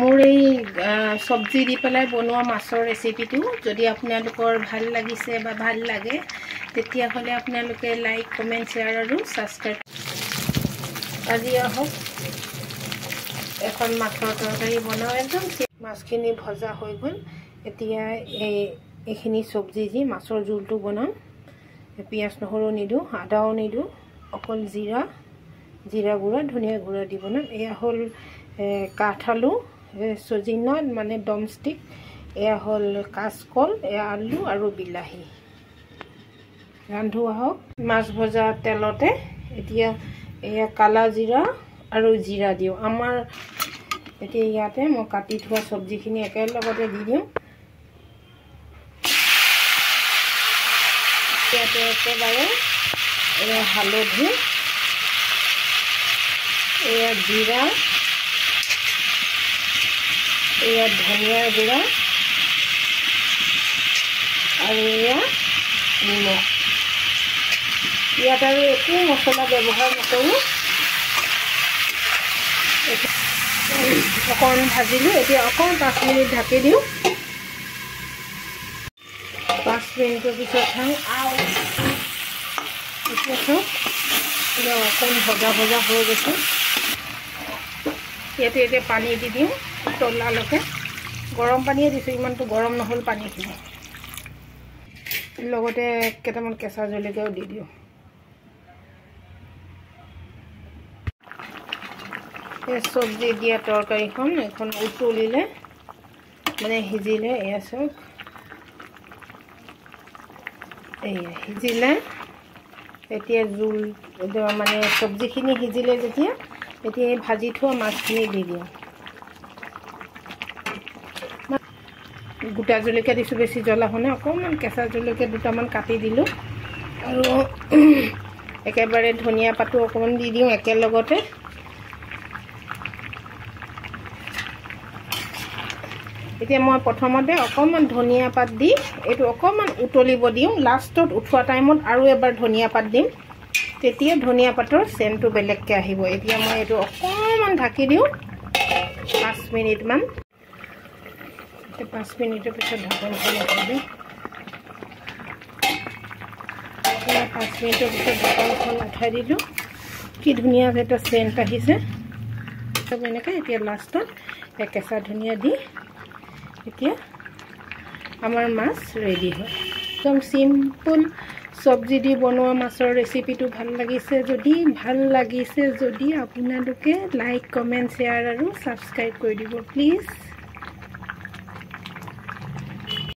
মোৰ এই চব্জি দি পেলাই বনোৱা মাছৰ ৰেচিপিটো যদি আপোনালোকৰ ভাল লাগিছে বা ভাল লাগে তেতিয়াহ'লে আপোনালোকে লাইক, কমেণ্ট, শ্বেয়াৰ আৰু ছাবস্ক্ৰাইব। আজি আহক এখন মাছৰ তৰকাৰী বনাওঁ। একদম মাছখিনি ভজা হৈ গ'ল। এতিয়া এইখিনি চব্জি দি মাছৰ জোলটো বনাম। পিঁয়াজ নহৰু নিদিওঁ, আদাও নিদিওঁ, অকল জিৰা গুড়া, ধনিয়া গুড়া দি বনাম। এয়া হ'ল কাঠ আলু, চজিনা মানে ডমষ্টিক, এয়া হ'ল কাচকল, এয়া আলু আৰু বিলাহী। ৰান্ধো আহক। মাছ ভজা তেলতে এতিয়া এয়া কালা জিৰা আৰু জিৰা দিওঁ। আমাৰ এতিয়া ইয়াতে মই কাটি থোৱা চব্জিখিনি একেলগতে দি দিওঁ। ইয়াতে একেবাৰে এয়া হালধি, এয়া জিৰা, এয়া ধনিয়াৰ গুড়া আৰু এয়া নিমখ। ইয়াত আৰু একো মছলা ব্যৱহাৰ নকৰোঁ। অকণ ভাজিলোঁ, এতিয়া অকণ 5 মিনিট ঢাকি দিওঁ। 5 মিনিটৰ পিছত খাওঁ। আৰু এতিয়া চাওক, অকণ ভজা ভজা হৈ গৈছে। ইয়াতে এতিয়া পানী দি দিওঁ তলালৈকে। গৰম পানীয়ে দিছোঁ, ইমানটো গৰম নহ'ল পানীখিনি। লগতে কেইটামান কেঁচা জলকীয়াও দি দিওঁ। এই চব্জি দিয়া তৰকাৰীখন এখন উতলিলে মানে সিজিলে, এয়া চাওক, এয়া সিজিলে। এতিয়া জোল মানে চব্জিখিনি সিজিলে যেতিয়া, এতিয়া এই ভাজি থোৱা মাছখিনি দি দিওঁ। গোটা জলকীয়া দিছোঁ, বেছি জ্বলা হোৱা নাই, অকণমান কেঁচা জলকীয়া দুটামান কাটি দিলোঁ। আৰু একেবাৰে ধনিয়া পাতো অকণমান দি দিওঁ একেলগতে। এতিয়া মই প্ৰথমতে অকণমান ধনিয়া পাত দি এইটো অকণমান উতলিব দিওঁ। লাষ্টত উঠোৱা টাইমত আৰু এবাৰ ধনিয়া পাত দিম, তেতিয়া ধনিয়া পাতৰ চেণ্টটো বেলেগকৈ আহিব। এতিয়া মই এইটো অকণমান ঢাকি দিওঁ 5 মিনিটমান। 5 মিনিটৰ পিছত ঢাকনখন উঠাই দিওঁ। 5 মিনিটৰ পিছত ঢাকনখন উঠাই দিলোঁ। কি ধুনীয়া এটা চেণ্ট আহিছে। এনেকৈ এতিয়া লাষ্টত কেঁচা ধনিয়া দি এতিয়া আমাৰ মাছ ৰেডি হয়। একদম চিম্পল চব্জি দি বনোৱা মাছৰ ৰেচিপিটো ভাল লাগিছে যদি আপোনালোকে লাইক, কমেণ্ট, শ্বেয়াৰ আৰু ছাবস্ক্ৰাইব কৰি দিব প্লিজ।